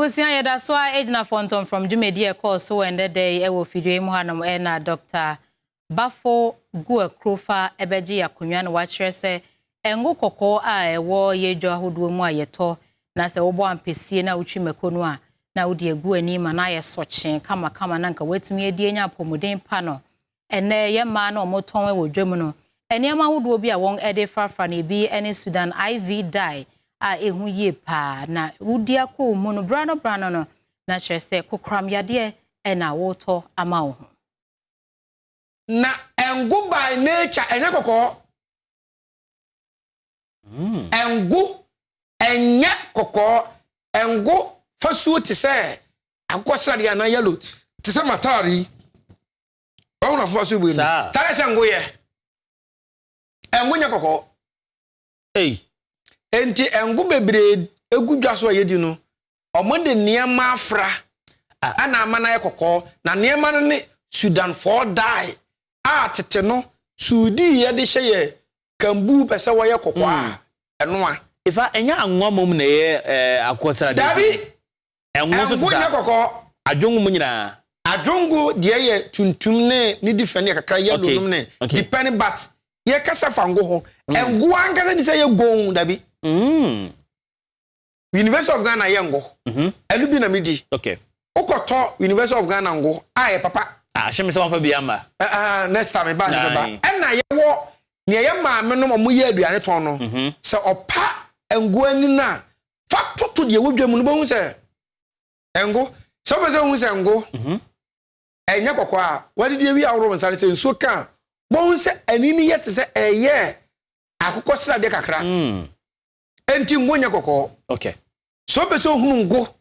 Ebusua, yɛda so a egyina fɔntɔmfrɔm dwumadi a ɛkɔɔ so wɔ ɛndɛ da yi ɛwɔ fidua yi mu hanom. Ɛna Dr. Bafo Gu Akrofa ɛbɛgye akonnwa no, wakyerɛ sɛ ɛngo kɔkɔɔ a ɛwɔ yɛ dwa ahodoɔ mu a yɛtɔ na sɛ wobɔ ampesie na wotwi mako no a na wode agu anim ma na ayɛ sɔkyee kamakama na nka woatumi adi anya apɔmuden pa no, ɛnɛ yɛ mmaa na wɔtɔn wɔ dwam no, nneɛma ahodoɔ bi a wɔn de frafra no ebi ne Sudan IV dye a ɛho yie paa na wodi akɔ mu no brano brano no na kyerɛ sɛ kokoram yadeɛ ɛna wotɔ ama wo ho. Na ɛngo by nature ɛnyɛ kɔkɔɔ. Ɛngo ɛnyɛ kɔkɔɔ. Ɛngo fasuo te sɛ akokɔ sradeɛ anaa yellow te sɛ mataare yi ɔmo na fasuo bu no Saa. Saa de sɛ ngo yɛ ɛngo nyɛ kɔkɔɔ. Ei. Nti ɛngo bebree egu dwa so a yɛdi no, ɔmo de nneɛma afra ɛna ama no ayɛ kɔkɔɔ, na nneɛma no ne Sudan 4 dye a tete no suudi yɛde hyɛ yɛ kambu pɛ sɛ wɔyɛ kɔkɔɔ a ɛnoa. Ifa ɛnyɛ anwa mom na ɛyɛ akokɔsradeɛ? Dabi. Ɛngo nso ɛngo te nyɛ saa. Kɔkɔɔ. Adwongo mu nyinaa. Adwongo deɛ yɛ tuntum ne different yɛ kakra yellow nom ne depend, but yɛkasa fa ngo ho, ɛngo ankasa ni sɛ yɛ gon, dabi. University of Ghana yɛ ngo. Ɛno bi na mi di. Wokɔtɔ University of Ghana ngo a yɛ papa. Ah, hyɛ me sɛ wɔmfa bi ama. Next time ba ne bɛba. Aye. Ɛna yɛwɔ nea yɛ maame nom ɔmo yɛ aduane tɔn no sɛ ɔpa ngo ani no a fa toto deɛ ɛwɔ dwa mu no, bɛhu sɛ ngo sɛ wopɛ sɛ wohu sɛ ngo ɛnyɛ kɔkɔɔ a wadidi awi ahorow nsa no sɛ nsuo ka a, bɔhu sɛ ani no yɛ te sɛ ɛyɛ akokɔ sradeɛ kakra. Enti ngo nyɛ kɔkɔɔ. Sɛ wopɛ sɛ wohunu ngo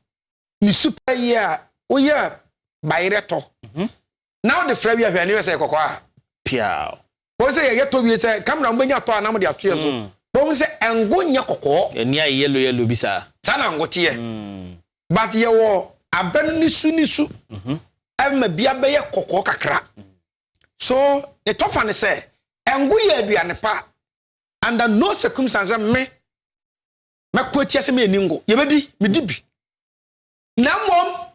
ne super yi a woyɛ bayerɛ tɔ na wode fra wi ahwɛ ani hwɛ sɛ ɛyɛ kɔkɔɔ a Piaw. Wɔn sɛ yɛyɛ tɔ wie sɛ camera mo bɛnya tɔ a na mo de ato yɛ so, wɔn sɛ ngo nyɛ kɔkɔɔ. Ani ayɛ yellow yellow bi saa. Saa na ngo teɛ, but yɛwɔ abɛ no ne su ne su ɛma bi abɛyɛ kɔkɔɔ kakra. So ne tɔfa ne sɛ ngo yɛ aduane pa. Under no circumstance me mɛkɔ atia sɛ meyɛ ni ngo yɛbɛdi medi bi, na mmom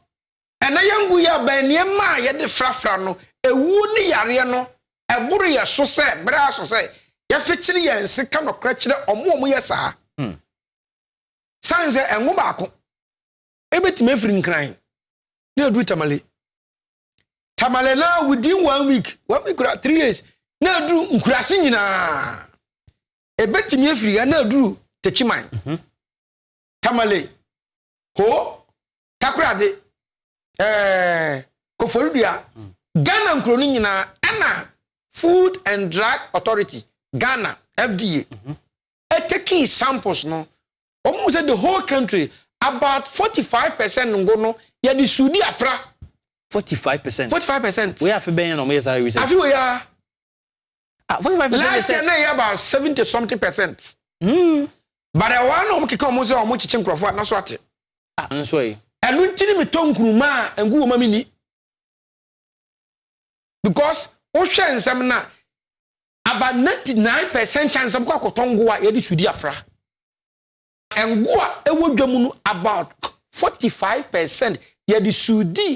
ɛnɛ yɛn ngo yɛ abɛn nneɛma a yɛde frafra no, ewuo ne yareɛ no ɛboro yɛ so sɛ bere aso sɛ yɛfekyere yɛn se ka nɔkorɛ kyerɛ ɔmo a ɔmo yɛ saa. San sɛ ɛngo baako ebetumi efiri Nkran na eduru Tamale, Tamale na within one week, one week kura 3 days na eduru nkurase nyinaa. Ebetumi efiri ha na eduru Techiman, Tamale, Ho, Takoradi, Koforidua, Ghana nkuro no nyinaa. Ɛna Food and Drug Authority Ghana, FDA, ɛtake samples no, wɔn mu sɛ the whole country about 45% ngo no yɛde sudi afra. 45%? 45%. Wei afe bɛn na ɔmo yɛ saa research? Afi wɔ ya. Ah, 45%? Last year na yɛ about 70 something percent. But ɛwɔ na wɔn keka wɔn sɛ wɔn kyekye nkurɔfoɔ a na so ate. Ah, nso yi. Ɛno nti ne metɔ nkuruma a ngu wɔ ma mi ni because wohwɛ nsɛm na about 99% chance kɔ akɔtɔ ngo a yɛde sudi afra. Ngo a ɛwɔ dwa mu no, about 45% yɛde sudi.